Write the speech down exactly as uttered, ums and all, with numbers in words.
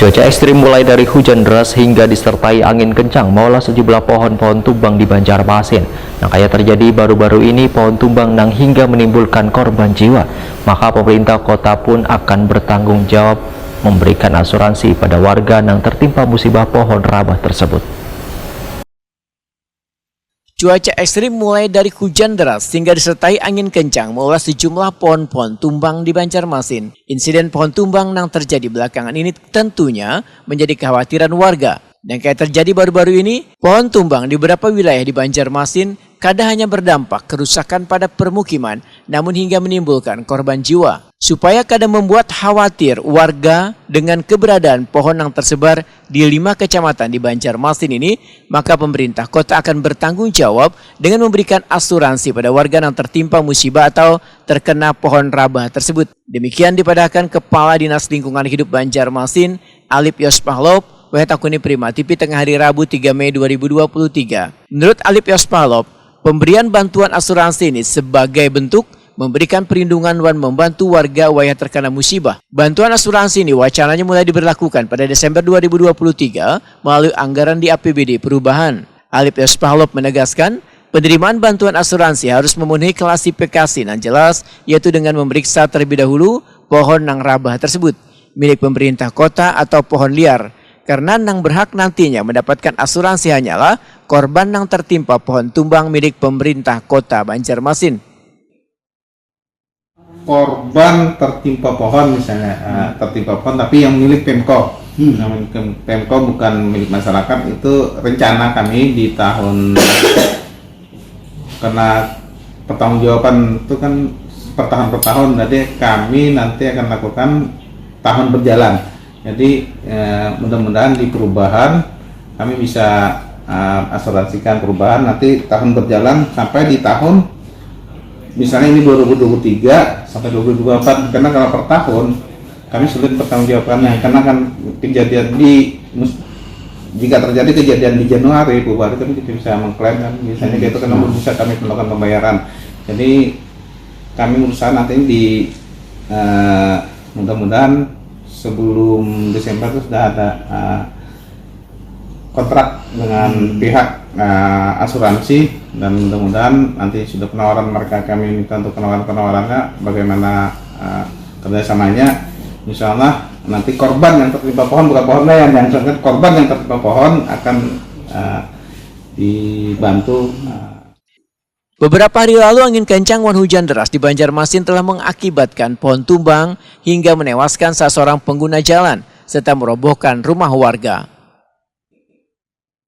Cuaca ekstrim mulai dari hujan deras hingga disertai angin kencang maulah sejumlah pohon-pohon tumbang di Banjarmasin. Nang kaya terjadi baru-baru ini, pohon tumbang nang hingga menimbulkan korban jiwa. Maka pemerintah kota pun akan bertanggung jawab memberikan asuransi pada warga nang tertimpa musibah pohon rabah tersebut. Cuaca ekstrim mulai dari hujan deras hingga disertai angin kencang maulah sejumlah pohon-pohon tumbang di Banjarmasin. Insiden pohon tumbang nang terjadi belakangan ini tentunya menjadi kekhawatiran warga. Dan kayak terjadi baru-baru ini, pohon tumbang di beberapa wilayah di Banjarmasin kada hanya berdampak kerusakan pada permukiman, namun hingga menimbulkan korban jiwa. Supaya kada membuat khawatir warga dengan keberadaan pohon yang tersebar di lima kecamatan di Banjarmasin ini, maka pemerintah kota akan bertanggung jawab dengan memberikan asuransi pada warga yang tertimpa musibah atau terkena pohon rabah tersebut. Demikian dipadahkan Kepala Dinas Lingkungan Hidup Banjarmasin, Alip Yospahlop, wayah takuni Prima T V tengah hari Rabu tiga Mei dua ribu dua puluh tiga. Menurut Alip Yospahlop, pemberian bantuan asuransi ini sebagai bentuk memberikan perlindungan wan membantu warga wayah terkena musibah. Bantuan asuransi ini wacananya mulai diberlakukan pada Desember dua ribu dua puluh tiga melalui anggaran di A P B D perubahan. Alip Yospahlop menegaskan, penerimaan bantuan asuransi harus memenuhi klasifikasi yang jelas, yaitu dengan memeriksa terlebih dahulu pohon yang rabah tersebut milik pemerintah kota atau pohon liar, karena yang berhak nantinya mendapatkan asuransi hanyalah korban yang tertimpa pohon tumbang milik pemerintah kota Banjarmasin. Korban tertimpa pohon misalnya, uh, tertimpa pohon tapi yang milik Pemko. Hmm. Yang milik Pemko bukan milik masyarakat, itu rencana kami di tahun karena pertanggungjawaban itu kan per tahun per tahun, jadi kami nanti akan lakukan tahun berjalan. Jadi eh, mudah-mudahan di perubahan kami bisa uh, asuransikan perubahan nanti tahun berjalan sampai di tahun misalnya ini dua ribu dua puluh tiga sampai dua ribu dua puluh empat, karena kalau per tahun kami sulit pertanggungjawabkannya karena kan kejadian di jika terjadi kejadian di Januari, Februari, kan kita bisa mengklaim kan, misalnya gitu kan, namun bisa kami melakukan pembayaran. Jadi kami berusaha nanti di uh, mudah-mudahan sebelum Desember itu sudah ada uh, kontrak dengan hmm. pihak uh, asuransi, dan mudah-mudahan nanti sudah penawaran mereka, kami minta untuk penawaran-penawarannya bagaimana uh, kerjasamanya. Insya Allah nanti korban yang tertimpa pohon, bukan pohonnya yang yang korban yang tertimpa pohon akan uh, dibantu. Uh. Beberapa hari lalu, angin kencang wan hujan deras di Banjarmasin telah mengakibatkan pohon tumbang hingga menewaskan salah seorang pengguna jalan serta merobohkan rumah warga.